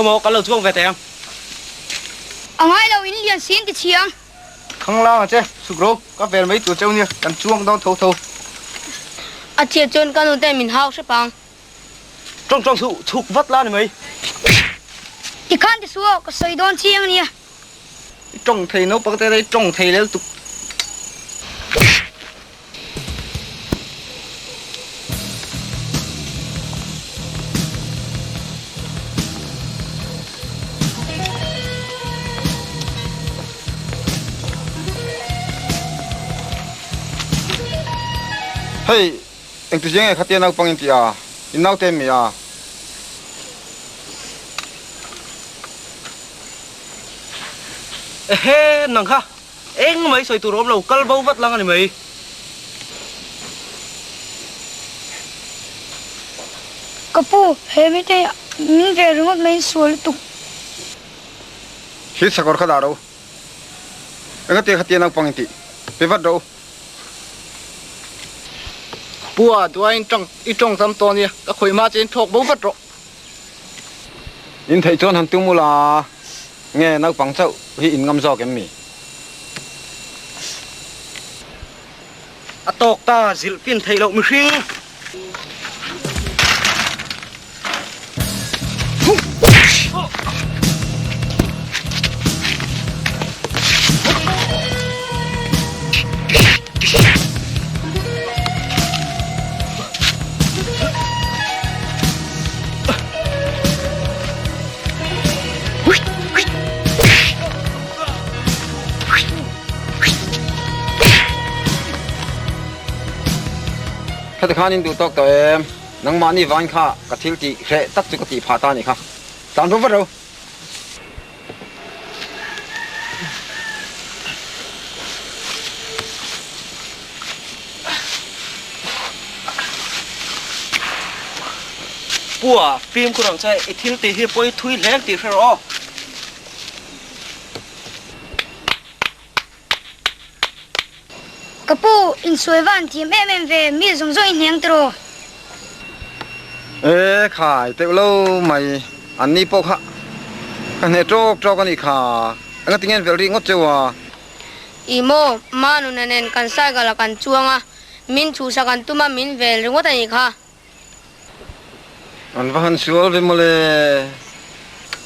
Khawmaw kan lo chuang ve teh ang. A ngai lo in lian si in ti chhi ang. Khanglang a che, chhuk ro, ka vel mai tur cheu nia, kan chuang dawn tho tho. A chhiat chuan ka nute min hau hrep ang. Tawng tawng suh, chhuk vat la ni mai. Tikhan ti suh aw, ka sawi dawn chiang ania. I tawng thei naupang te i tawng thei lel tuk. Hei, engtiziang nge khatia naupang in tih a? In naute em mi a? Ehe, nang kha eng mai sawi tur awm lo, kal bo vat lang a ni mai. Ka pu, he mite min ve ringawt mai in sual lutuk. Hit sakawr kha dah ro. Engati khatia naupang in tih? Pe vat ro. Pu a, duain tawng i tawng tam tawh ania, ka khawih hma che in thawk bo vat rawh. In theih chuan han tum ula, nge naupang chauh hi in ngam zawk em mi? A tawk ta, zilh fin theih loh mihring. Heti khan in duh tawk tawh em? Nangmahni vain kha ka thil tih hreh tak chu ka tih phah ta a nih kha. Tlan ru vat ro. Pua, fimkhur ang che, i thil tih hi pawi thui hle ang tih hre rawh aw. Ka pu, insuai va an thiam em em ve, mi zawng zawng i hneng tiraw? E khai teuh lo mai, an ni pawh kha ka hneh tawk tawk a nih kha, engati nge an velh rih ngawt cheu a? I maw, Manuna nen kan cycle ah kan chuang a, min chhuhsak an tum a, min vel ringawt a nih kha. An va han sual ve mawle.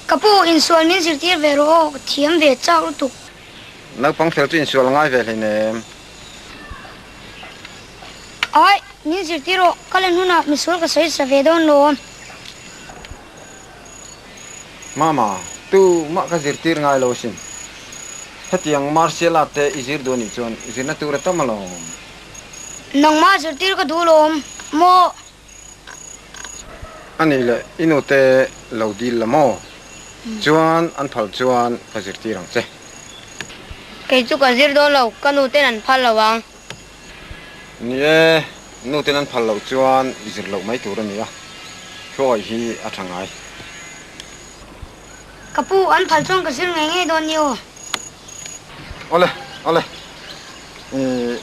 Ka pu, insual min zirtir ve rawh aw, ka thiam ve chak lutuk. Naupang fel chu insual ngai ve hleinem. Ai, min zirtir rawh, ka len hunah misual ka sawi sa ve dawn lo. Mama, tu mah ka zirtir ngai lo asin. Hetiang martial art te i zir duh anih chuan zirna tur a tam alawm. Nangmah zirtir ka duh lawm maw? A nih leh i nute lo dil la maw? Chuan an phal chuan ka zirtir ang che. Kei chu ka zir dawn lo, ka nuten an phal lo ang. Ni e, nuten an phal loh chuan i zir loh mai tur a ni a, hruai hi a tha ngai. Ka pu, an phal chuan ka zir ngei ngei dawn ni aw. Awle, awle. Ih.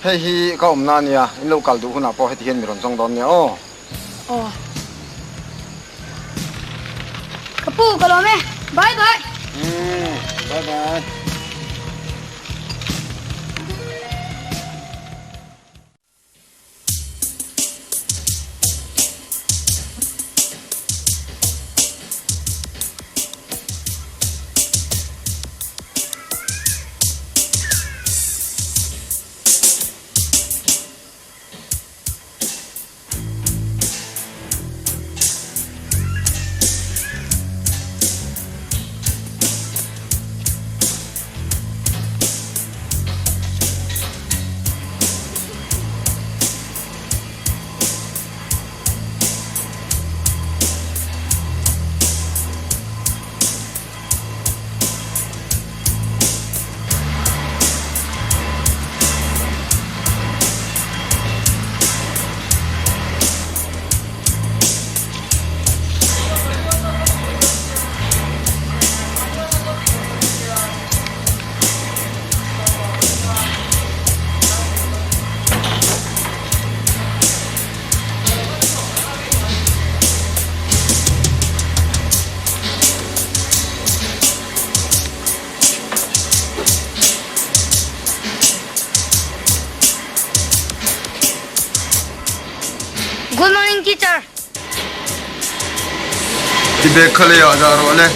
Hei hi ka awmna a nia, in lo kal duh hunah pawh heti hian mi rawn zawng dawn nia aw. Aw. Ka pu ka lawm e. Bye bye. Umm, bye bye. morning teacher. I bag kha leiah dah rawh le.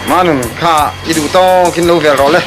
Manun kha i duh tawkin lo vel rawh le.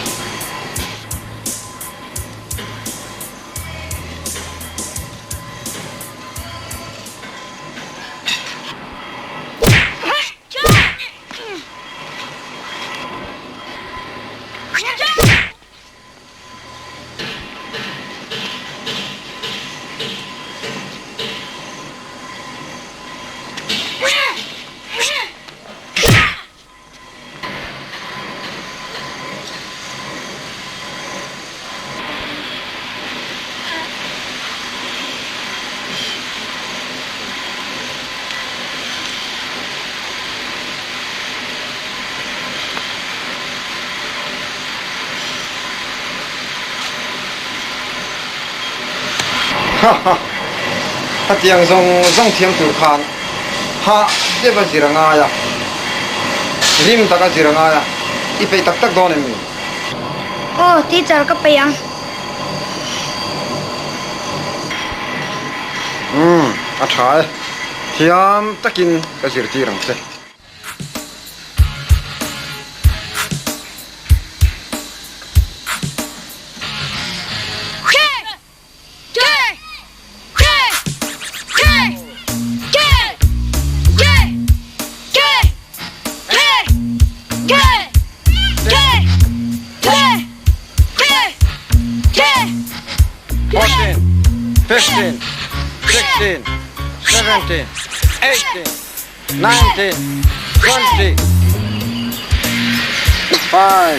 Ha ha, hetiang zawng zawng thiam tur khan ha deuh a zir a ngai a, rim tak a zir a ngai a, i peih tak tak dawn em ni? Aw, teacher ka peih ang. Umm, a tha e. Thiam takin ka zirtir ang che. 14, 15, 16, 17, 18, 19, 20, 5,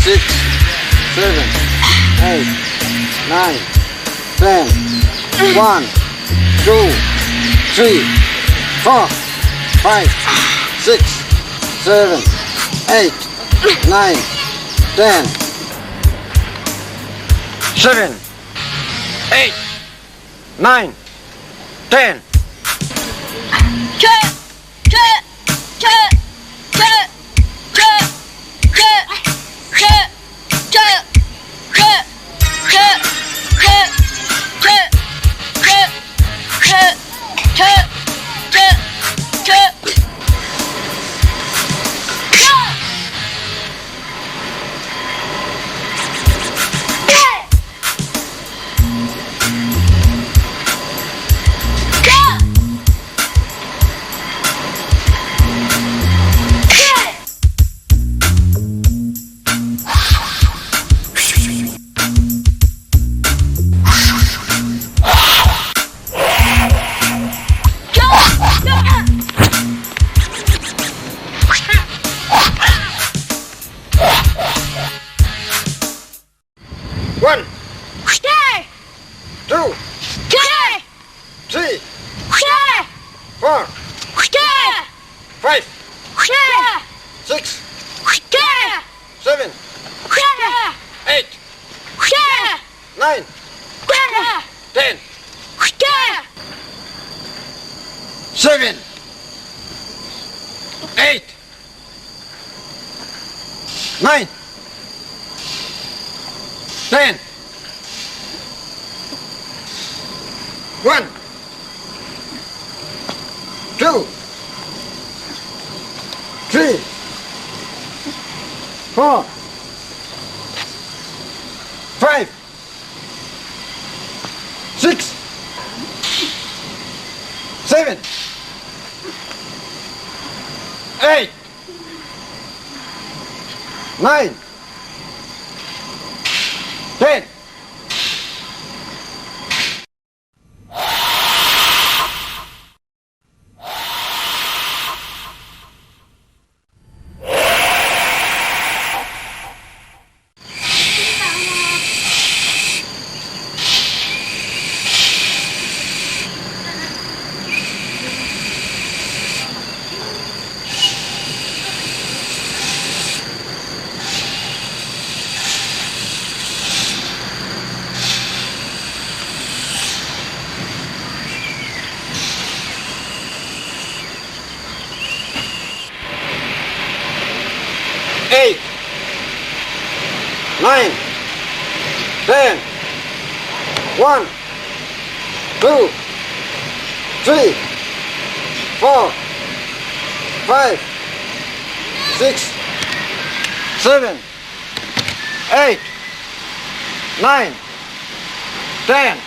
6, 7, 8, 9, 10, 1, 2, 3, 4, 5, 6, 7, 8, 9, 10, 7, 8, 9, 10. One, two, three, four, five, six, seven, eight, nine, 10, 7, 8, 9, 10, 1, 2, 3, 4, 5, 6, 7, 8, 9, 10. Nine, ten, one, two, three, four, five, six, seven, eight, nine, ten.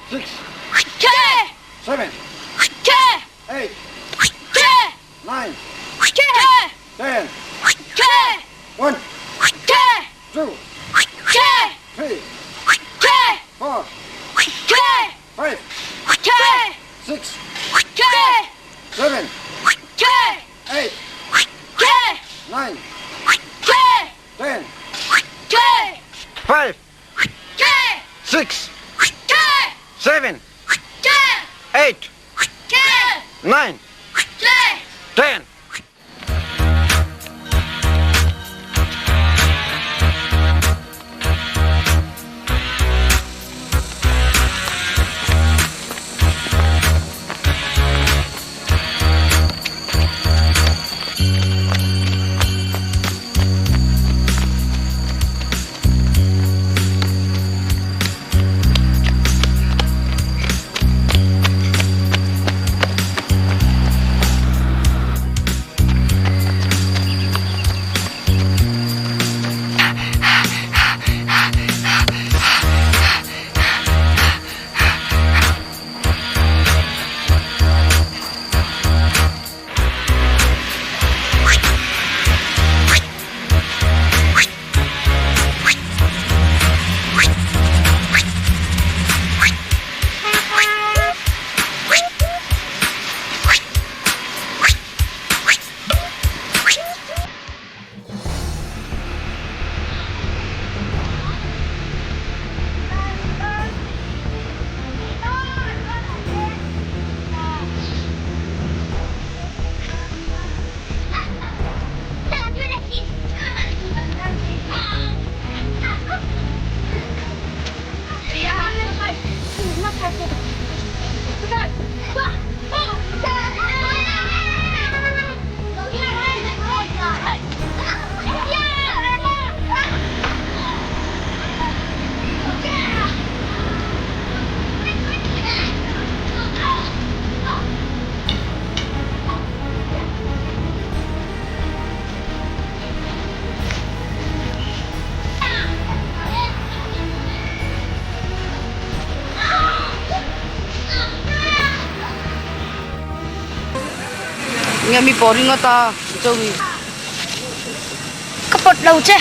Six, seven, eight, nine, ten, one, two, three, four, five, six, seven, eight, nine, ten, five, six, seven, eight, nine, ten. Nge mi pawh ringawt a Joey. Ka pawt lo che.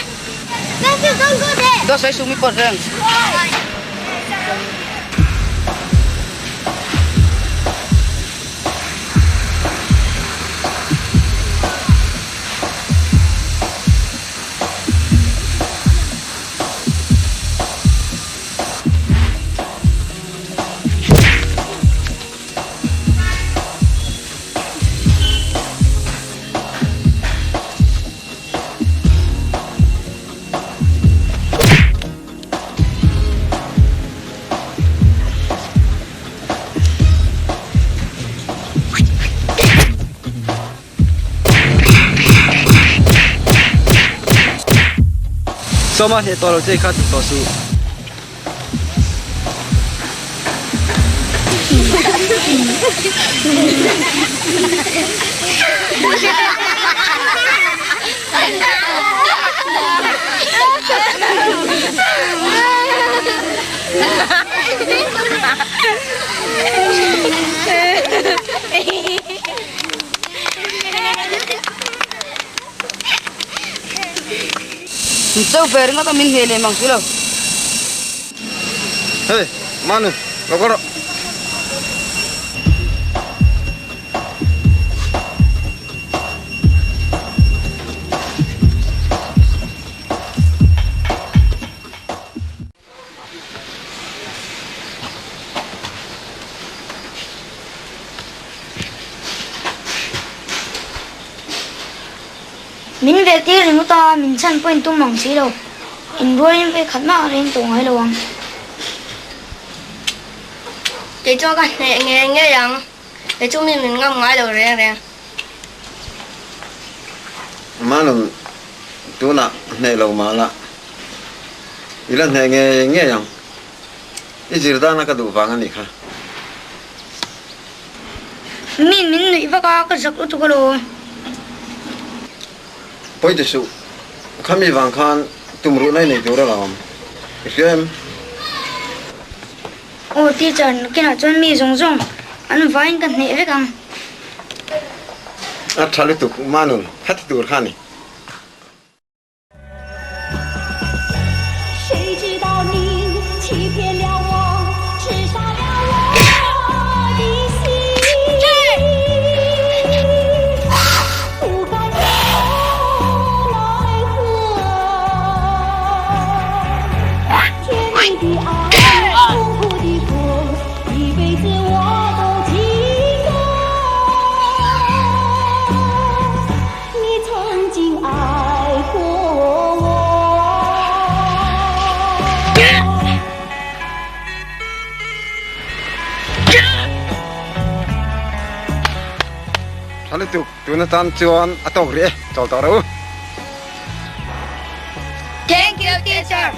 Dawt sawi suh mi pawt reng. Sawma hneh tawh lo che kha ti tawh suh. Chau ve ringawt a min hneh leh mang si lo. Hey, Manu, lo kal rawh. Min vel tir ringawt a, min chhan pawhin tum ang si lo. Inrualin vei khat mah reng tawh ngai lo ang. Kei chuan ka hneh ngei ngei ang. Kei chu mi min ngam ngai lo reng reng. Manun, tunah hneh lo mah la, i la hneh ngei ngei ang. I zir dana ka duh vang a nih kha. Mi min nuih vak a, ka zak lutuk alawm. Pawi ti suh, khami vang khan tum ruhna i nei tur alawm. I hria em? Aw teacher, nakinah chuan mi zawng zawng an vaiin ka hneh vek ang. A tha lutuk, Manun, khati tur kha a ni. Tha lutuk tun atan chuan a tawk rih e, chawl tawh rawh u. Thank you teacher.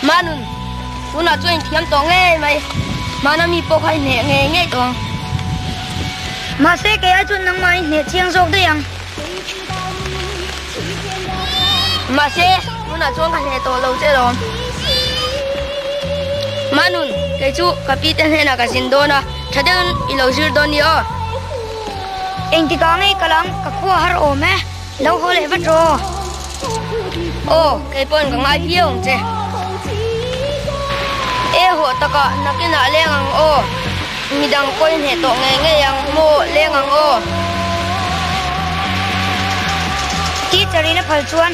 Manun, tunah chuan inthiam tawh ngei mai. Hmana mi pawh kha i hneh ngei ngei tawh ang. Mahse, kei ai chuan nangmah i hneh chiang zawk daih ang. Mahse, tunah chuan ka hneh tawh lo che lawm. Manun, kei chu ka pi te hnenah ka zin dawn a, tha deuhin i lo zir dawn ni aw. Engtikah ngei ka lang, ka khua har awm e. Lo haw leh vat rawh. Aw, kei pawhin ka ngai viau ang che. E haw takah nakinah leng ang aw. Midang pawhin hneh tawh ngei ngei ang maw leng ang aw. Teacher in a phal chuan.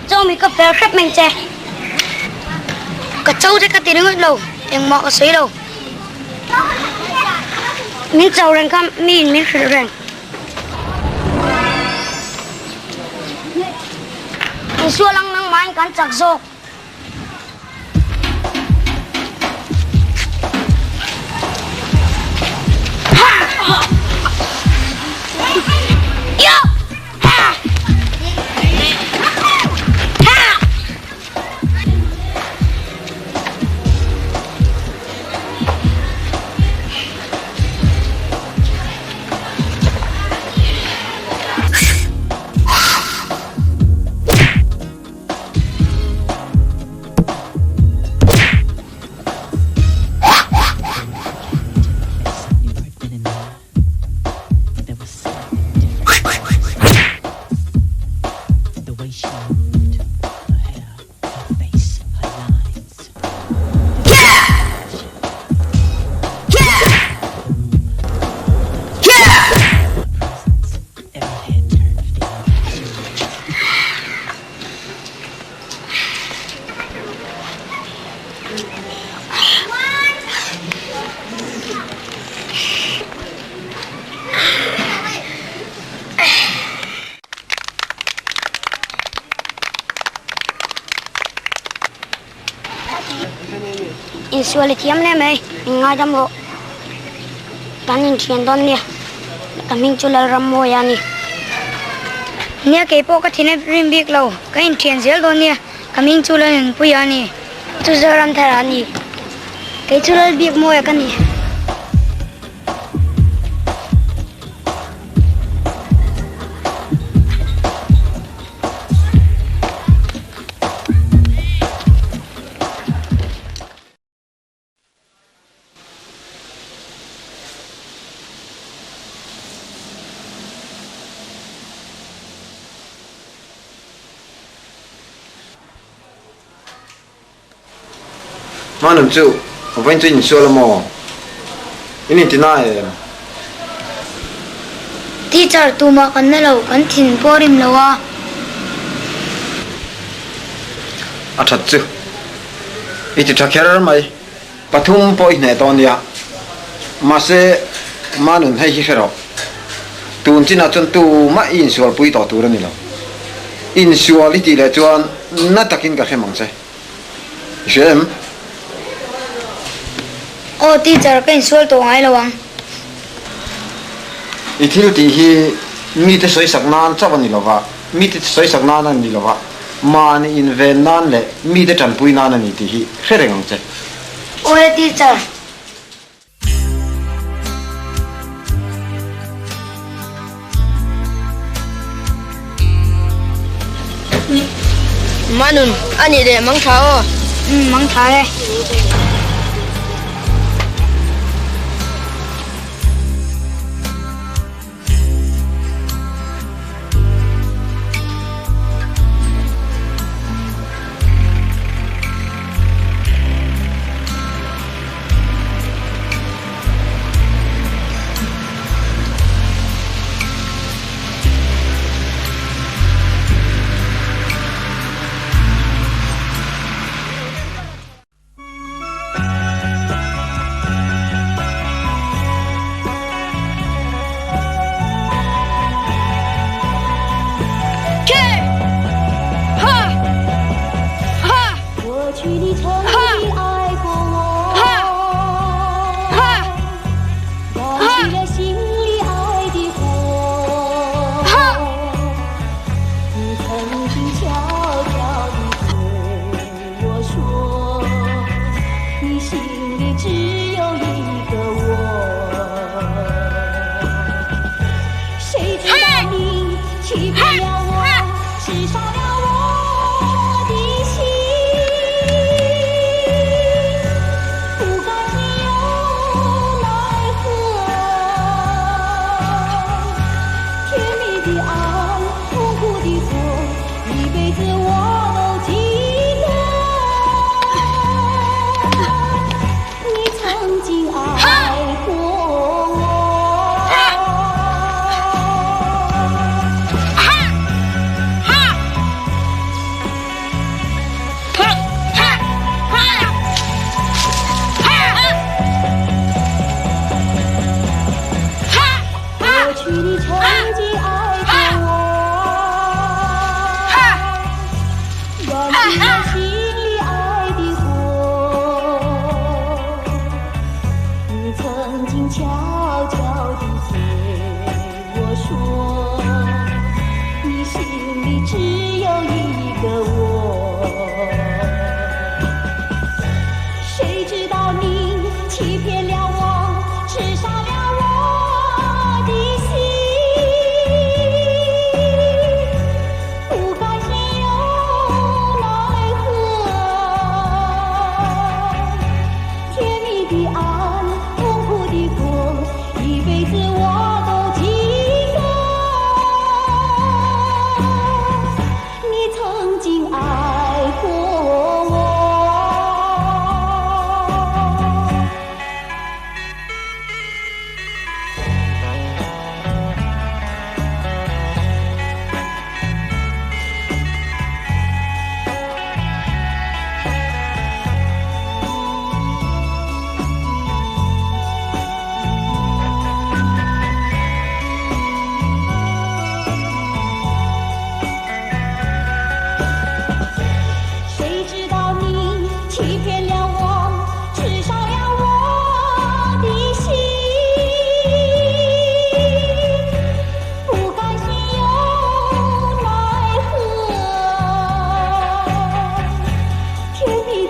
Chawmi ka fel hrep mai che. Ka cho te ka ti ringawt lo, engmah ka sawi lo. Min cho reng kha miin min hrilh reng. Insual ang nangmahin kan chak zawk. Insual i thiam hle mai, min ngaidam rawh. Kan inthian dawn nia, ka hming chu Lalrammawia a ni. Nia, kei pawh ka thin a rim bik lo, ka inthian zel dawn nia, ka hming chu Lalnunpuia a ni. Chu Zoramthara a ni, kei chu Lalbikmawia ka ni. Hmanun chu vawiin chu insual a maw? In inti na em? Teacher, tumah kan na lo, kan thin pawh rim lo a. A that chu. I ti tha kher mai. Pathum pawh i hneh tawh nia. Mahse, Manun hei hi hre rawh. Tun chinah chuan tumah i insualpui tawh tur a ni lo. Insual i tih leh chuan na takin ka hrem ang che. I hria em? Aw teacher, ka insual tawh ngai lo ang. I thil tih hi mite sawisak nan chauh a ni lo va, mite sawisak nan a ni lo va. Mahni inven nan leh mite tanpui nan a ni tih hi hre reng ang che. Awle teacher. Manun, a nih leh mang tha aw. Umm, mang tha e.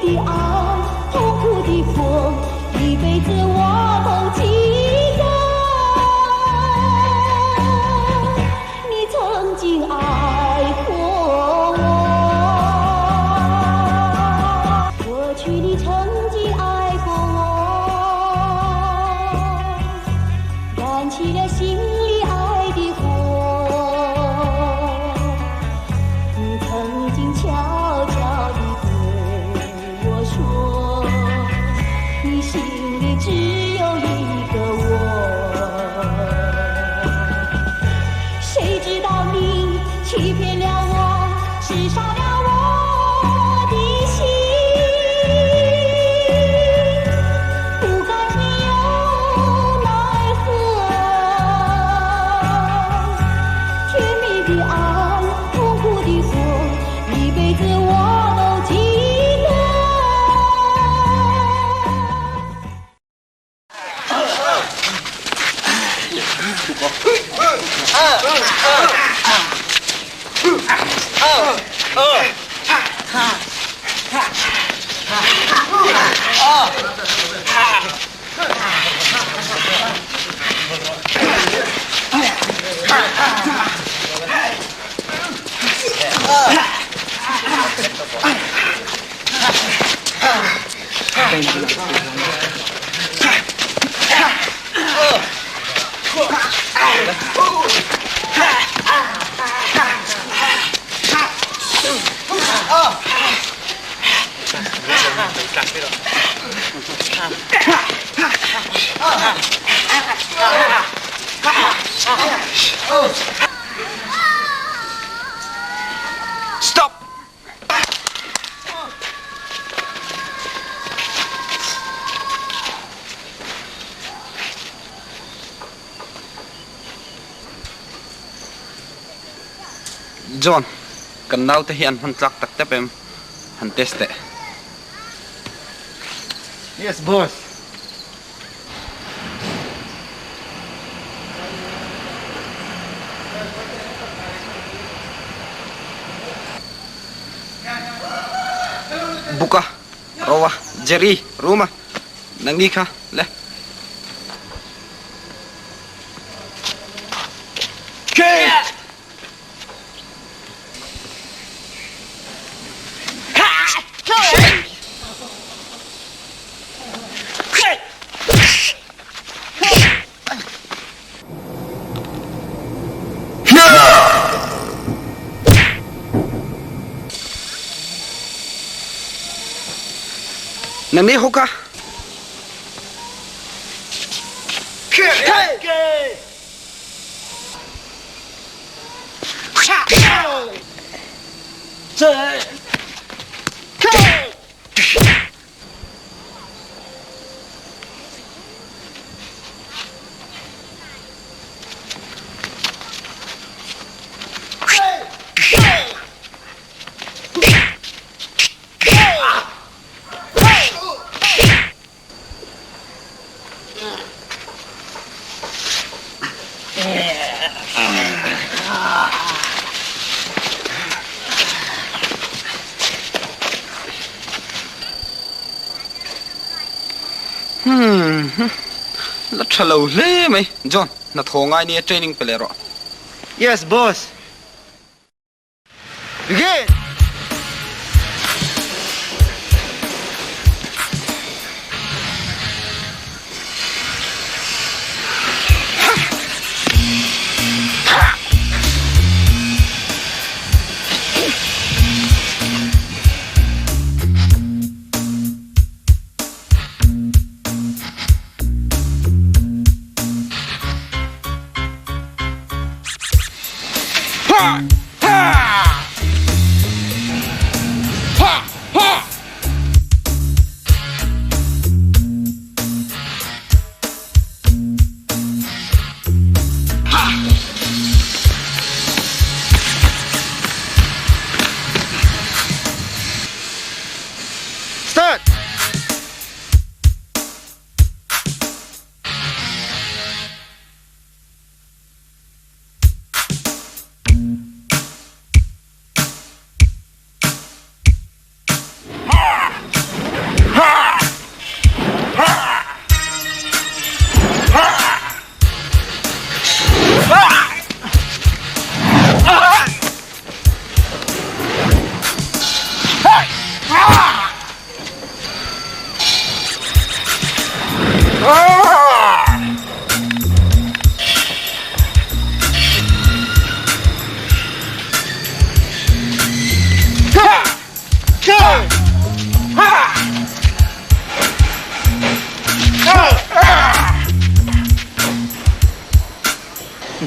的爱，痛苦的苦，一辈子我都记得。你曾经爱过我，过去你曾经爱过我，燃起了心里爱的火。你曾经悄悄地对我说，你心里只有一个我。谁知道你欺骗了我，刺伤了我的心，不甘心又奈何。甜蜜的爱，痛苦的苦，一辈子我都记得。Stop! John, kan naute hi an hman tlak tak tep em? Han test teh. Yes, boss. Buka, Roa, Jerry, Ruma, nangni kha le. Nangni ho kha. La tha lo hle mai. John, hna thaw ngai nia training pe leh rawh. Yes, boss. Begin!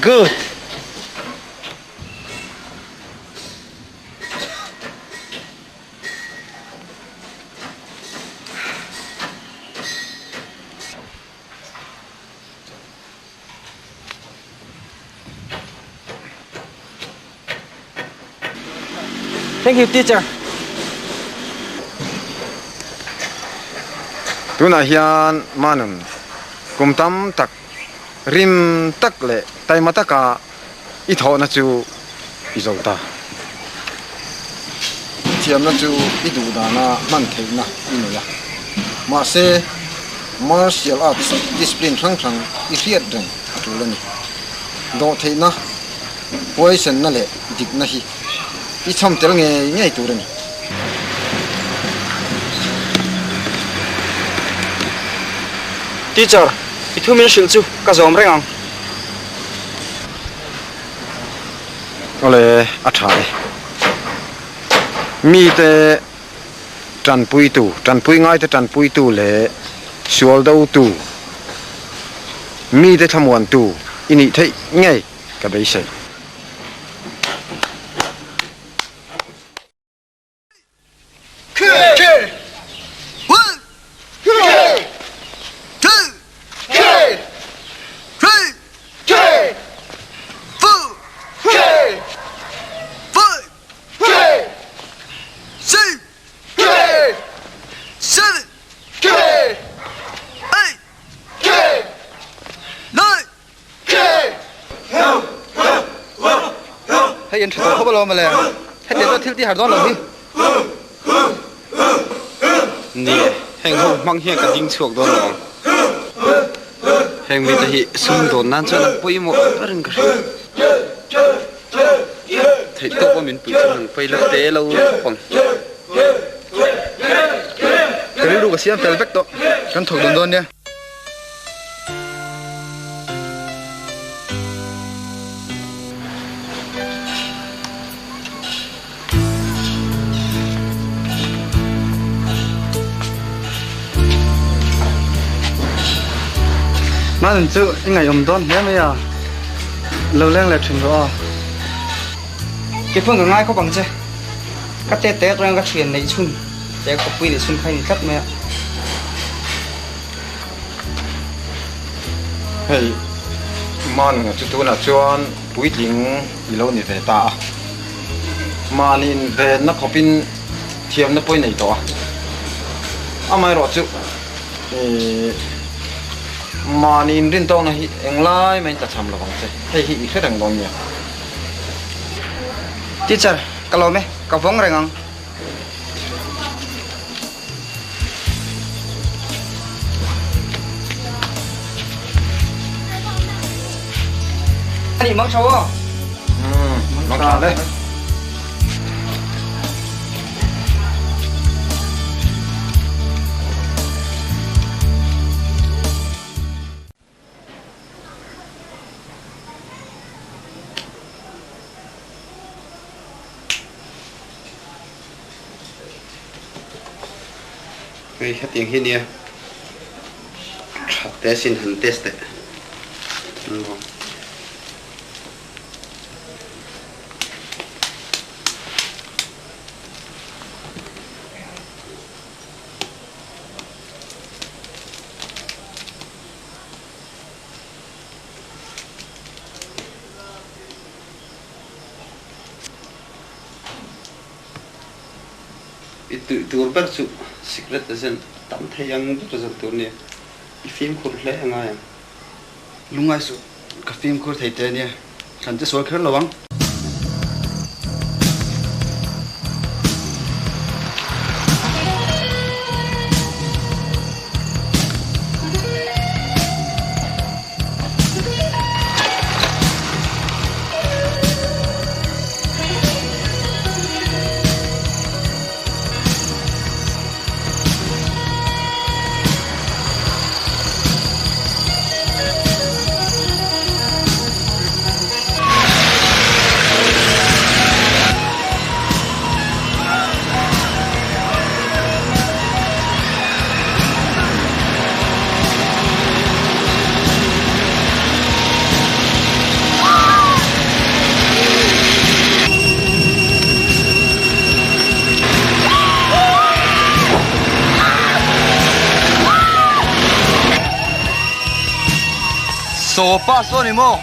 Good. Thank you teacher. Tunah hian Manun kum tam tak rim tak leh taima taka i thawhna chu i zo ta. I thiamna chu i duh dana hman theihna i nei a. Mahse, martial arts discipline hrang hrang i hriat reng a tul a ni. Dawhtheihna, huaisenna leh dikna hi i chhawm tel ngei ngei tur a ni. Teacher, i thu min hrilh chu ka zawm reng ang. Awle, a tha e. Mite tanpuitu, tanpui ngaite tanpuitu leh sual dotu, mite thlamuantu i nih theih ngei ka beisei. Hei in tha tawh khawp alawm mawle. Hetiang chuan thil tih har dawn lo hi. Ni e, heng ho hmang hian ka ding chhuak dawn lo ang. Heng mite hi sum dawn nan chuan an pawimawh berin ka hria. Theih tawp a min puih chu han pawi la te lo khawp ang. Ka rilru ka siam fel vek tawh, kan thawk dawn dawn nia. Manin chu i ngaihawm dawn hle mai a, lo leng leh thin rawh aw. Keipawhin ka ngai khawp ang che, ka tet tet reng a ka thian neih chhun che khawpui neih chhun kha i ni tlat mai a. Hei Manunga chu tunah chuan puitling i lo ni ve ta a, mahni invenna khawpin thiamna pawh i nei tawh a, amaherawhchu ih mahni inrintawkna hi englai maiin tlachham lo vang che, hei hi i hre reng dawn nia. Teacher, ka lawm e, ka vawng reng ang. Ani mang chho aw. Mang tha le. Hei hetiang hi nia that te sin han test teh. I tih tur ber chu sikret a zen tam thei ang ber zan tur nia i fimkhur hle a ngai ang. Lungngai suh, ka fimkhur thei te ania, hran che sual kher lo ang. Saw pa saw ni maw?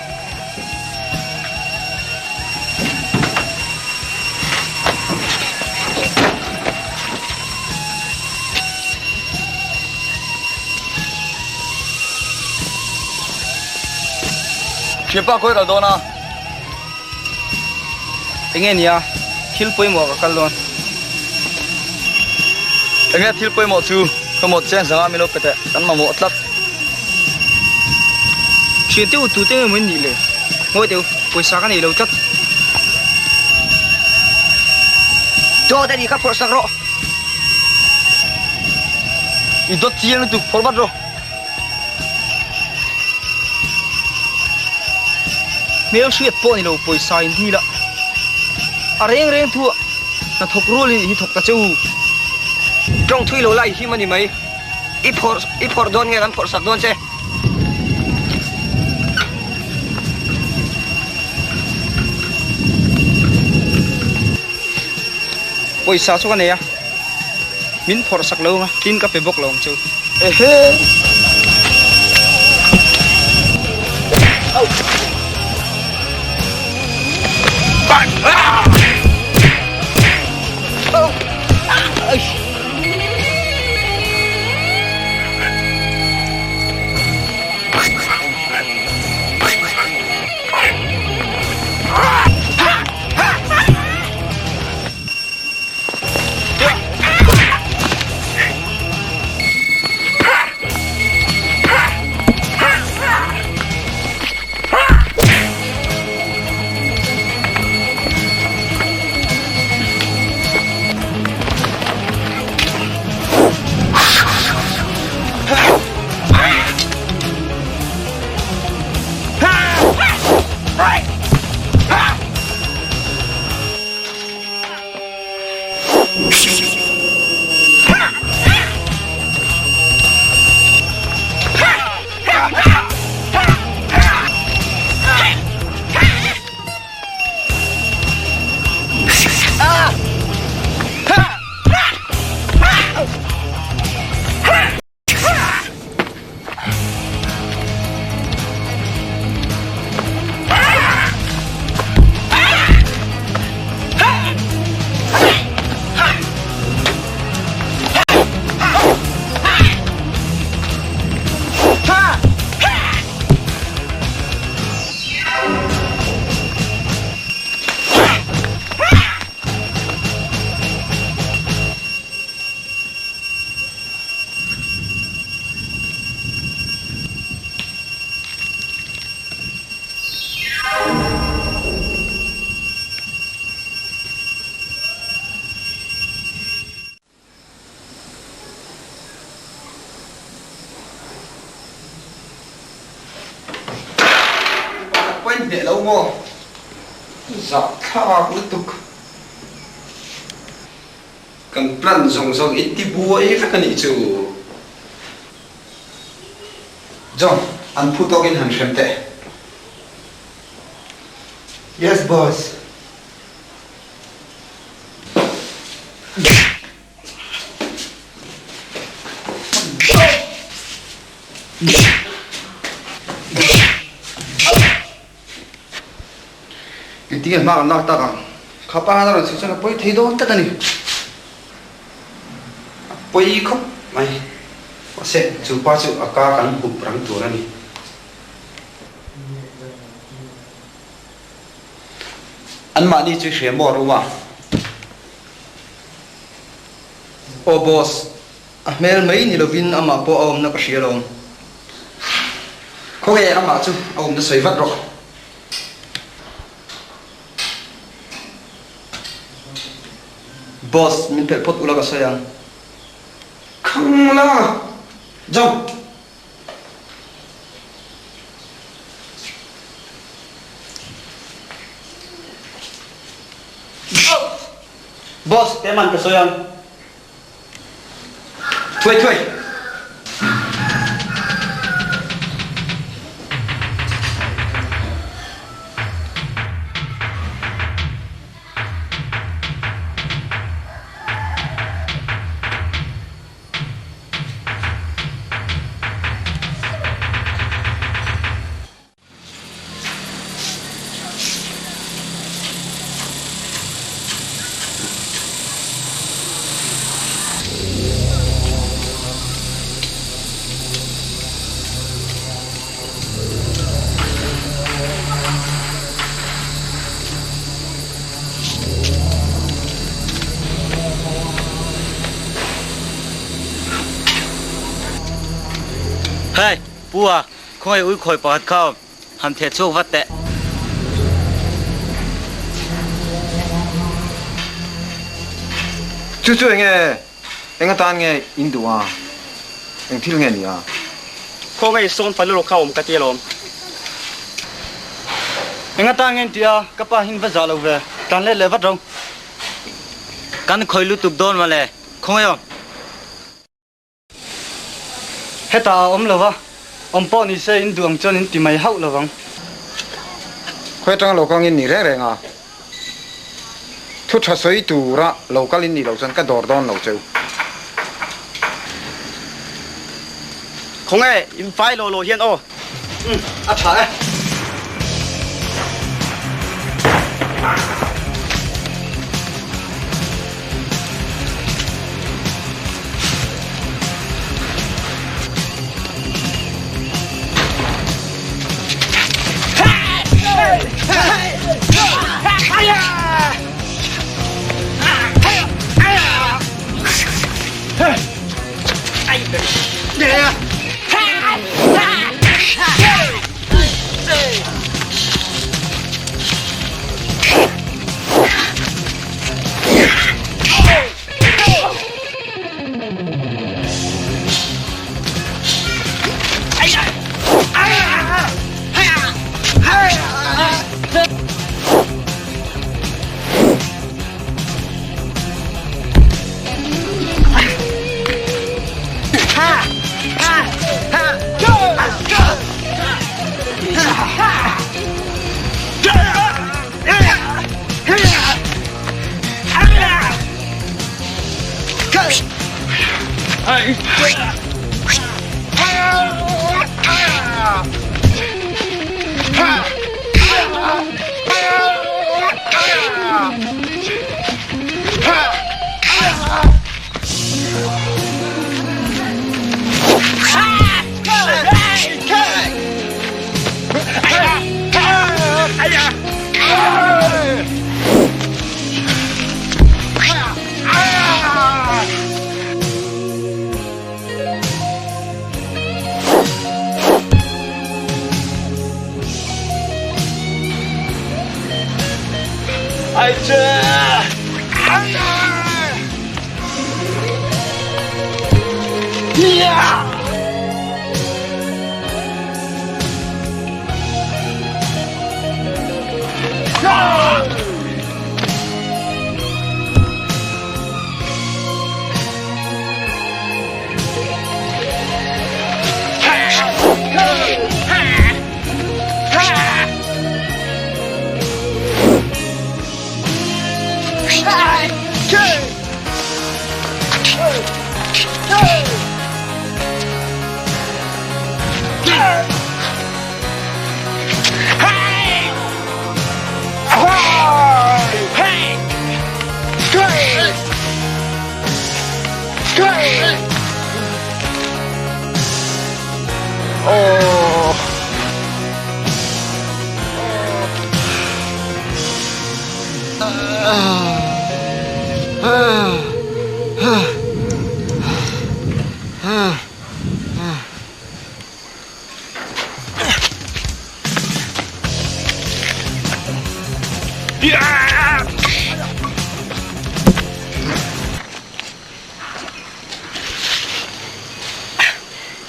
Thianpa khawi kal dawn a? Enge nia thil pawimawh ka kal dawn. Enge thil pawimawh chu ka mawt cheng zanga min lo pe teh kan mamawh tlat. Thiante u tute nge maw in nih le? Ngawi teh u, pawisa ka nei lo tlat. Dawt a nih kha phawrh sak rawh. I dawt chiang lutuk phawrh vat rawh. Hmel hriat pawh ni lo pawisa in dil a, a reng reng thu ah hnathawk rual in hi thawk ta che u. Tawng thui lo lai him a ni mai. I phawrh i phawrh dawn nge kan phawrh sak dawn che. Pawisa chu ka nei a, min phawrh sak lo ang a, tin ka pe bawk lo ang che u. Ehe! Point hneh lo maw? Zahthlak lutuk. Kan plan zawng zawng i ti buai vek a nih chu. John, an phu tawkin han hrem teh. Yes boss. Engtinge hma kan lak tak ang? Kha pa han a rawn chhuh chuan a pawi thei dawn tlat a ni. A pawi khawp mai. Mahse, chu pa chu a ka kan hup rang tur a ni. Anmahni chu hre maw Ruma? Aw boss, a hmel mai ni lovin amah pawh a awmna ka hria alawm. Khawnge amah chu a awmna sawi vat rawh. Boss, min phelh phawt ula ka sawi ang. Khang la, jump! Boss, keman ka sawi ang. Thuai thuai. Hei, Pu a, khawngaih ui khawi pakhat kha awm, han theh chhuak vat teh. Chu chu enge, eng atan nge in duh a, eng thil nge ni a? Khawngaih sawn fanu rawh kha awm ka ti alawm. Eng atan nge in tih a, ka pa hin va zah lo ve, tlan let leh vat ro. Kan khawi lutuk dawn mawle, khawngaih awm. Hetah a awm lo va, awm pawh ni se in duh ang chuan in ti mai hauh lo vang. Khawi atanga lo kal in ni reng reng a, thu tha sawi tura lo kal in nih loh chuan ka dawr dawn lo cheu. Khawnge in fai law law hian aw. Umm a tha e.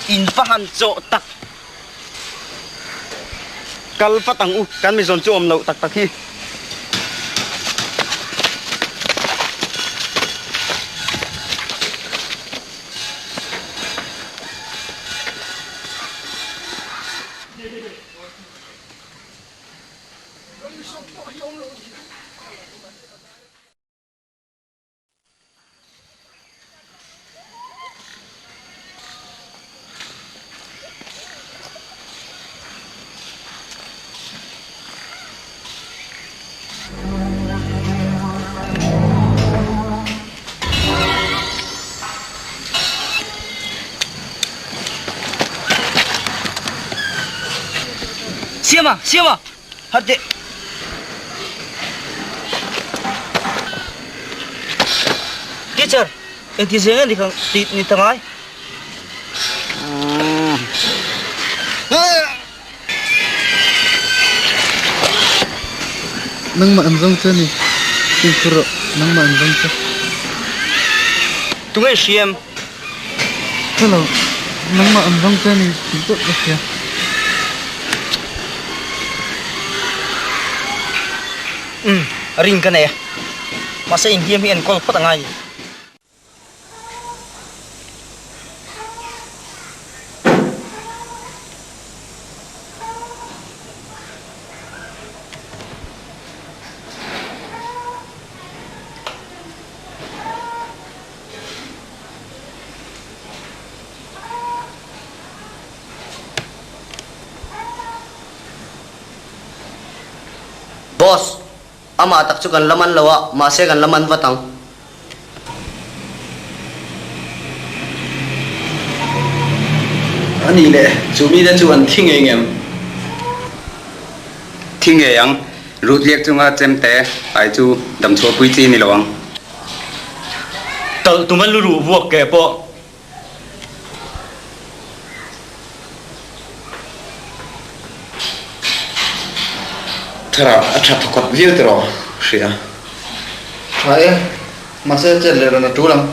In va han chawh tak. Kal vat ang u, kan mi zawn chu awm loh tak tak hi. Siama, Siama, harh teh. Teacher, engti zeng nge ni ta ngai? Nangmah an zawng che a ni. Fimkhur rawh, nangmah an zawng che. Tunge hriam? Hre lo, nangmah an zawng che a ni tih chauh ka hria. Umm, ring ka nei a. Mahse inhliam hi enkawl phawt a ngai ni. Boss, amah tak chu kan la man lo a, mahse kan la man vat ang. A nih leh, chu mite chu an thi ngei ngem? Thi ngei ang, lut liak chunga chemte ai chu damchhuah pui chi ni lo ang. Talh tuma lu ruh vuak ke pawh. Thara a tha thawkhat viau tiraw hria. Tha e, mahse chet leh rawn a tul ang.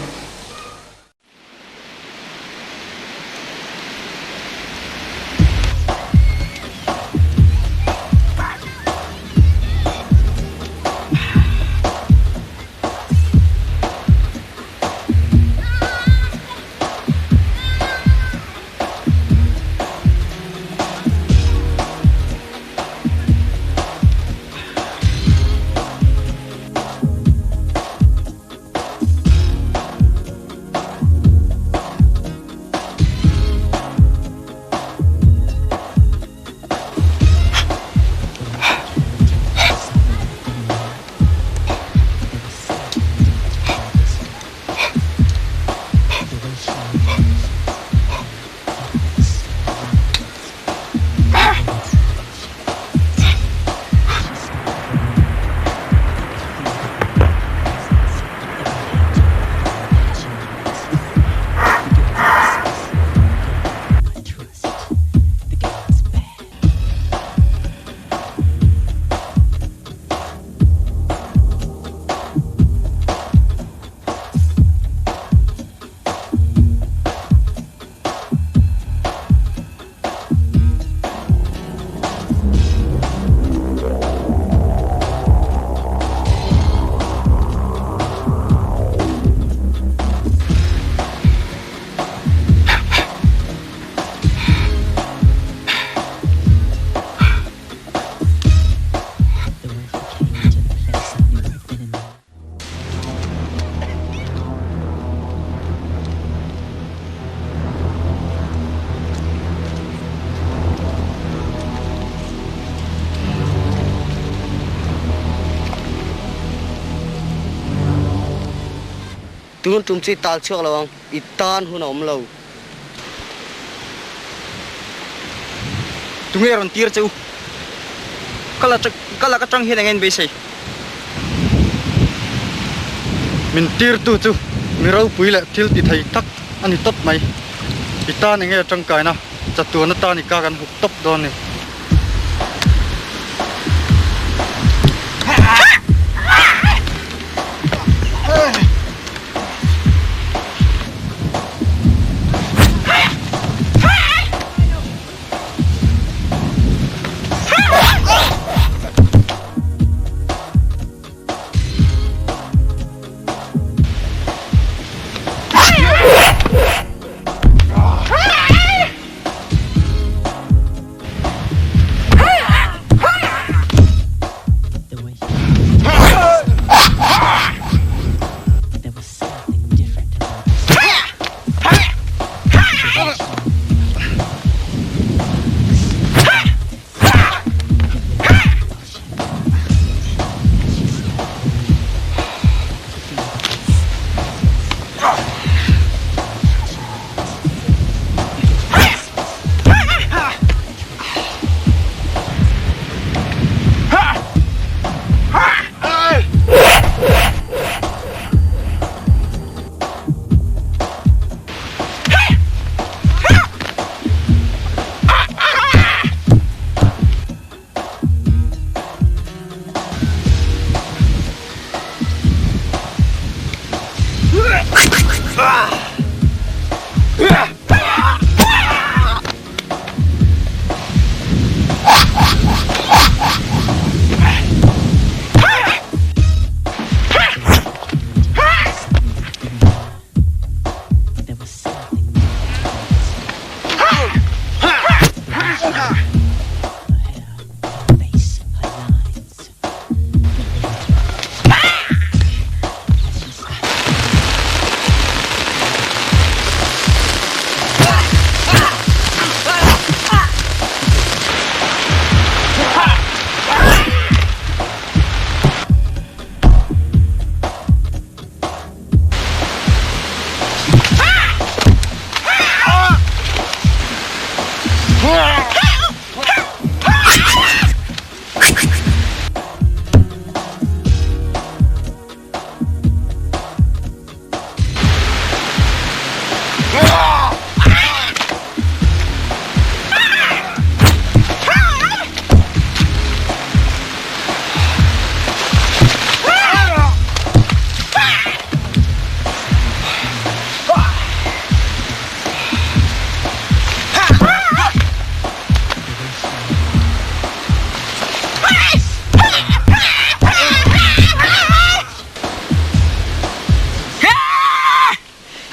Tun tum chu i tal chhuak lo ang, i tan hun a awm lo. Tunge rawn tir che u? Ka la ka lak atang hian eng en beisei? Min tirtu chu mi ropui leh thil ti thei tak a ni tawp mai. I tan enge tangkaina chatuan atan i ka kan huk tawp dawn ni.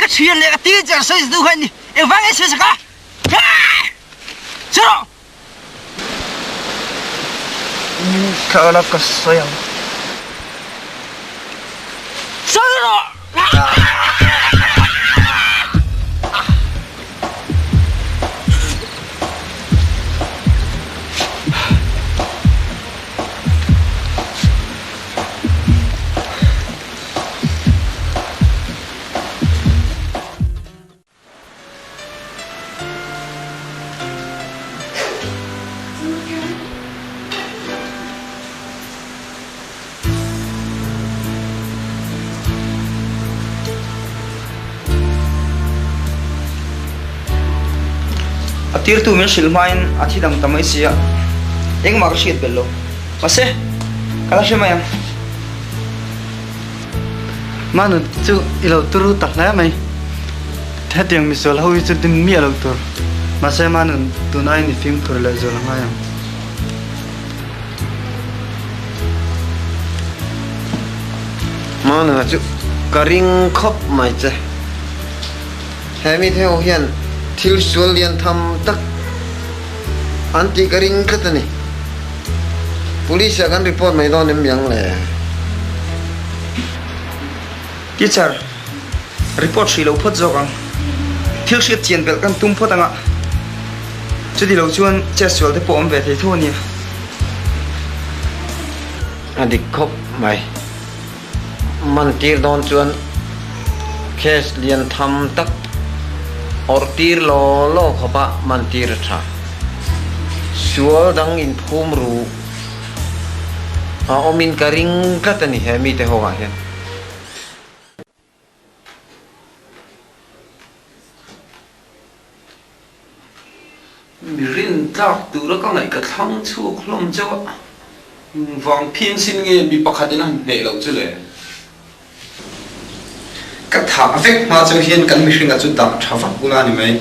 Ka thian leh ka teacher sawi duh kha ni engvang nge sawi sak a? Chiro! Thla la ka sawi ang. Sawi rawh! A tirtu min hrilh hmain a thi dang ta mai si a, engmah ka hriat belh lo. Mahse, ka la hre mai ang. Manu chu i lo turu ta hle mai. Hetiang misual ho hi chu dim miah lo tur. Mahse Manu tun aiin i fimkhur leh zual a ngai ang. Manu chu ka ring khawp mai che. He mite ho hian thil sual lian tham tak an tih ka ring tlat a ni. Police ah kan report mai dawn em yang le? Teacher, report hrih lo phawt zawk ang. Thil hriat chian belh kan tum phawt anga chuti lo chuan chet sual te pawh awm ve thei tho a nia. A dik khawp mai. Man tir dawn chuan case lian tham tak awrh tir law law khawp a man tir a tha. Sual dang inphum ru a awmin ka ring tlat a ni he mite ho ah hian. Mi rin tlak tura ka ngaih ka thlang chhuak hlawm chauh a, vang phian sin nge mi pakhat in a han hneh loh chu le? Ka thah vek hma chu hian kan mihringa chu dah tha vak ula ni mai,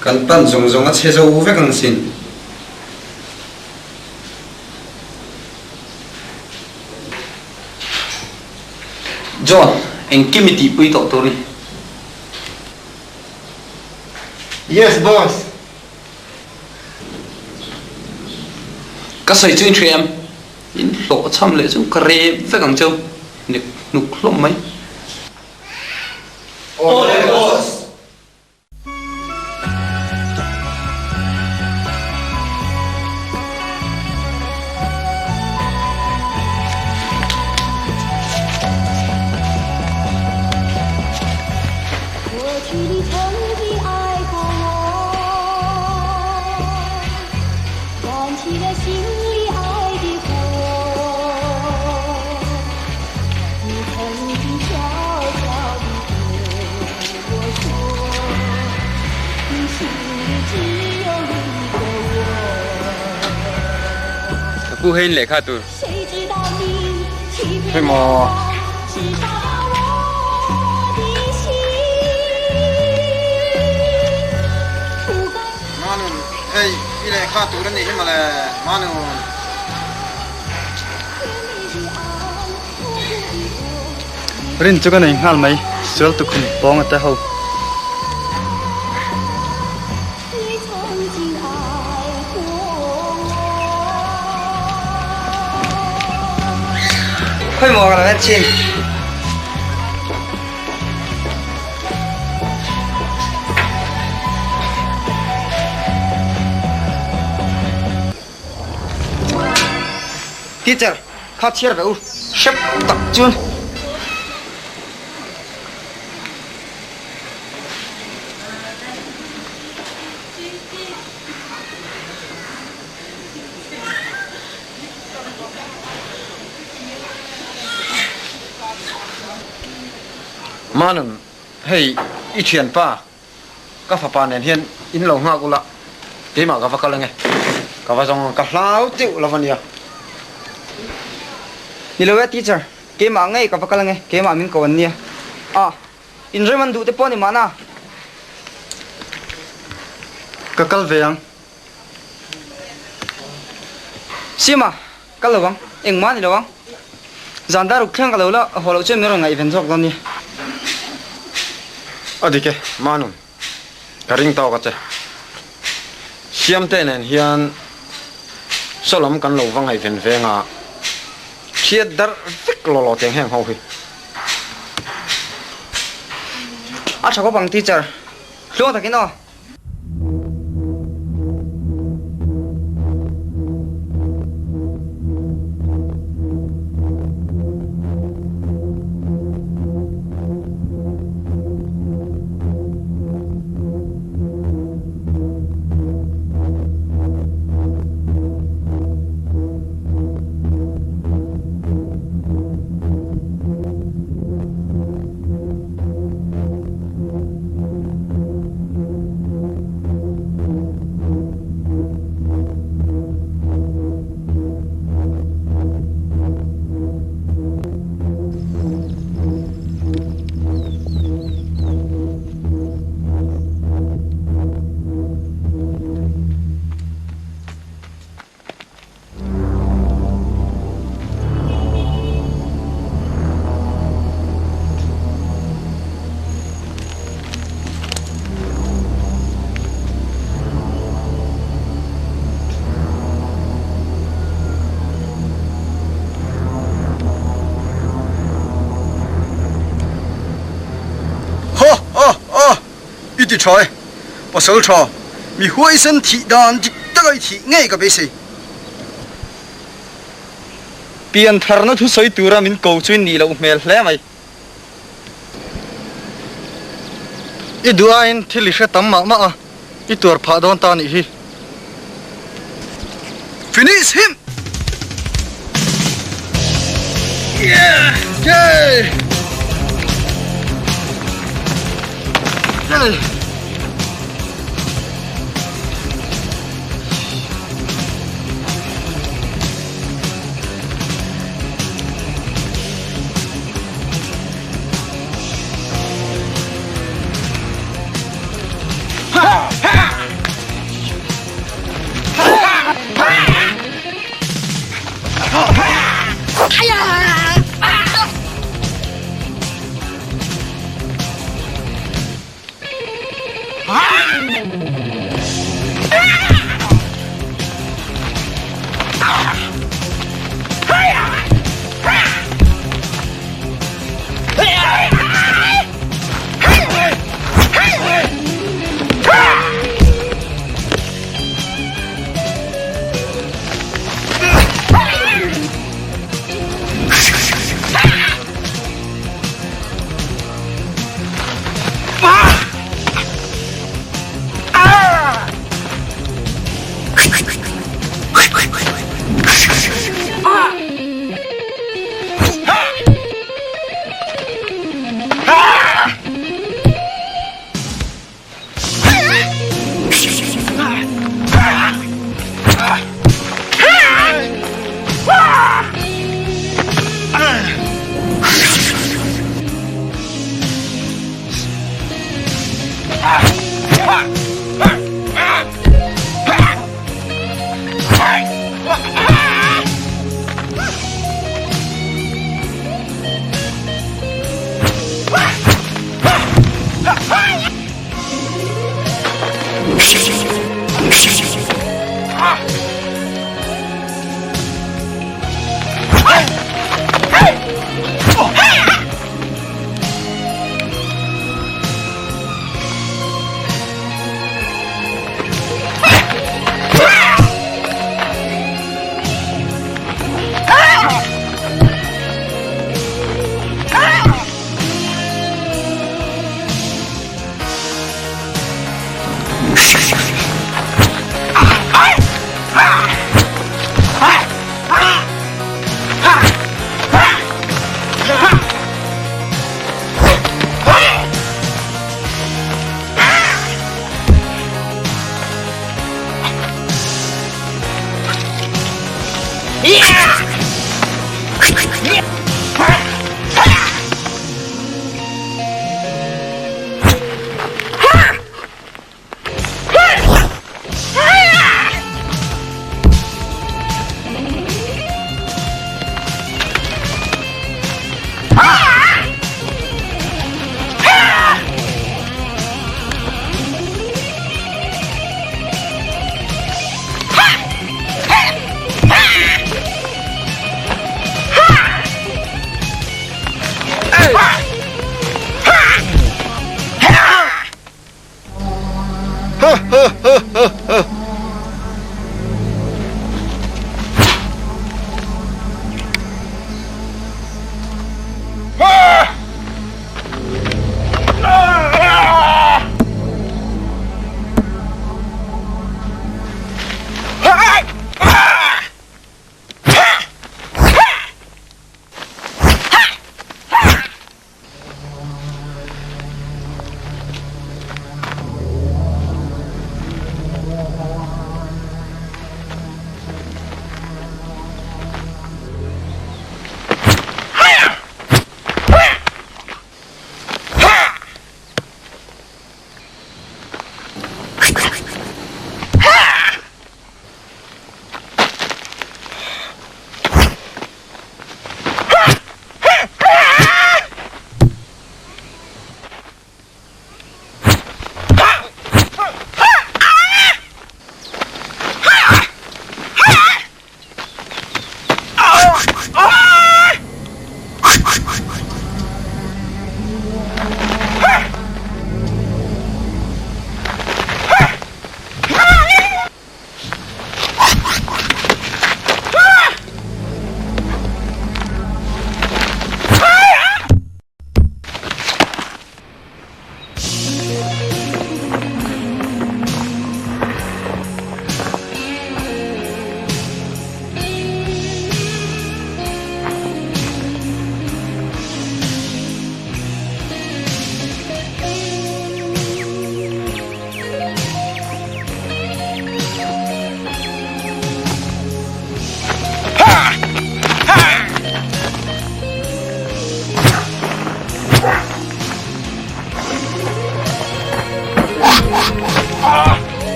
kan pan zawng zawng a chhe zo vek ang sin. John, engkim i tihpui tawh tur ni? Yes boss. Ka sawi chu in hria em? In hlawh chham leh chu ka rep vek ang cheu nek hnuk hlawm mai. Awle boss. Ka pu hei in lehkha tur. Hei maw. Manun, hei i lehkha tur a nih hi mawle, Manun. Rin chu ka nei nghal mai, sual tukhum pawng a te ho. Khawi maw ka lo en chin. Teacher, kha chhiar ve u, hrep tak chuan. Manun, hei i thianpa ka fapa nen hian in lo nghak ula, keimah ka va kal ange, ka va zawng ang, ka hlau teuh lo ania. Ni lo e teacher, keimah ngei ka va kal ange, keimah min ko an nia. Ah, in rem an duh te pawh a ni mahna. Ka kal ve ang. Sima, kal lo ang, engmah a ni lo ang. Zan dar uk thleng ka lo la haw loh chuan min rawn ngaihven zawk dawn nia. A dik e, Manun, ka ring tawk a che. Siamte nen hian saw lam kan lo va ngaihven veng a, thiat darh vek law law tiang heng ho hi. A tha khawp ang teacher, tluang takin aw. Ha ha ha! I ti tha e, pasal tha, mi huaisen thih dan dik taka i thih ngei ka beisei. Pian tharna thusawi tura min ko chu i nih loh hmel hle mai. I duh aiin thil i hre tam mah mah a, i tuar phah dawn ta nih hi. Finish him! Yeah! Yeah!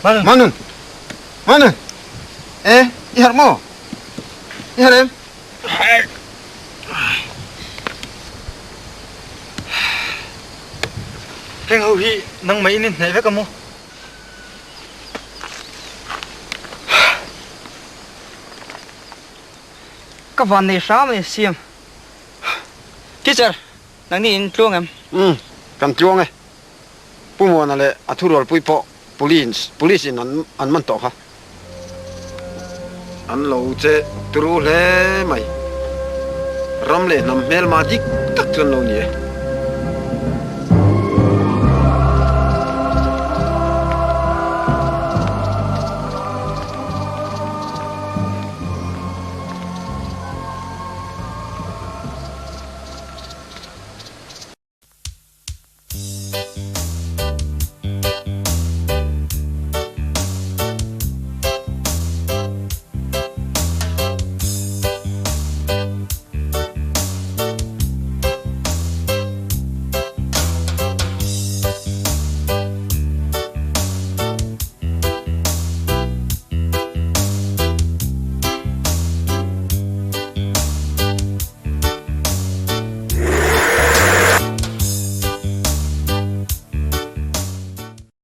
Manun! Manun! E, i harh maw? I harh em? Heng ho hi nangmah in in hnaih vek a maw? Ka van nei hram a ni Siam. Teacher, nangni in tluang em? Umm, kan tluang e. Pu Muana leh a thurualpui pawh Police police in an an man tawh kha. An lo che turu hle mai. Ram leh hnam hmelma dik tak chu an lo ni e.